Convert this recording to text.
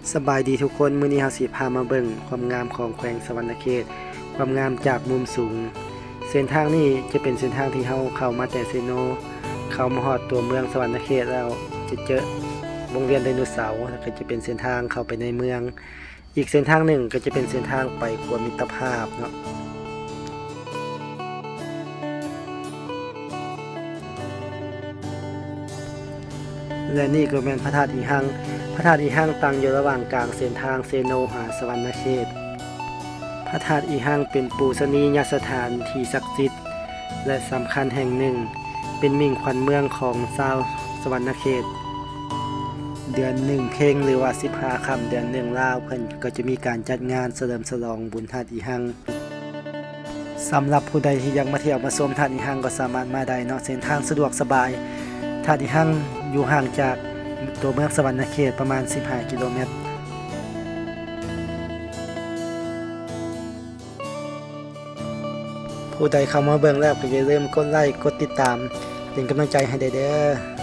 ສະບາຍດີທຸກຄົນ, ມື້ນີ້ເຮົາຊິພາມາເບິ່ງຄວາມງາມຂອງແຂວງສະຫວັນນະເຂດ, ຄວາມງາມຈາກມຸມສູງ. ເສັ້ນທາງນີ້ຈະເປັນເສັ້ນທາງທີ່ເຮົາເຂົ້າມາແຕ່ເຊໂນ, ເຂົ້າມາຮອດຕົວເມືອງສະຫວັນນະເຂດແລ້ວ ຈະເຈີວົງວຽນໄດໂນເສົາ, ແລ້ວກໍຈະເປັນເສັ້ນທາງເຂົ້າໄປໃນເມືອງ. ອີກເສັ້ນທາງໜຶ່ງກໍຈະເປັນເສັ້ນທາງໄປຂົວມິດຕະພາບເນາະ. ແລະນີ້ກໍແມ່ນພະທາດອີຮັງ. ພະທາດອີຮັງຕັ້ງຢູ່ລະຫວ່າງກາງເສັ້ນທາງເຊໂນຫາສະຫວັນນະເຂດ. ພະທາດອີຮັງເປັນປູຊະນີຍະສະຖານທີ່ສັກສິດ ແລະ ສຳຄັນແຫ່ງໜຶ່ງ, ເປັນໝິ່ງຂວັນເມືອງຂອງຊາວສະຫວັນນະເຂດ. ເດືອນໜຶ່ງເພັງ ຫຼືວ່າສິບຫ້າຄ່ຳເດືອນໜຶ່ງລາວ, ເພິ່ນກໍຈະມີການຈັດງານສະເຫຼີມສະຫຼອງບຸນທາດອີຮັງ. ສຳລັບຜູ້ໃດທີ່ຢາກມາທ່ຽວມາຊົມທາດອີຮັງກໍສາມາດມາໄດ້ເນາະ, ເສັ້ນທາງສະດວກສະບາຍ. ທາດອີຮັງຢູ່ຫ່າງຈາກຕົວເມືອງສະຫວັນນະເຂດປະມານສິບຫ້າກິໂລແມັດ. ຜູ້ໃດເຂົ້າມາເບິ່ງແລ້ວກໍຢ່າລືມກົດໄລ້ ກົດຕິດຕາມ ເປັນກຳລັງໃຈໃຫ້ໄດ້ເດີ້.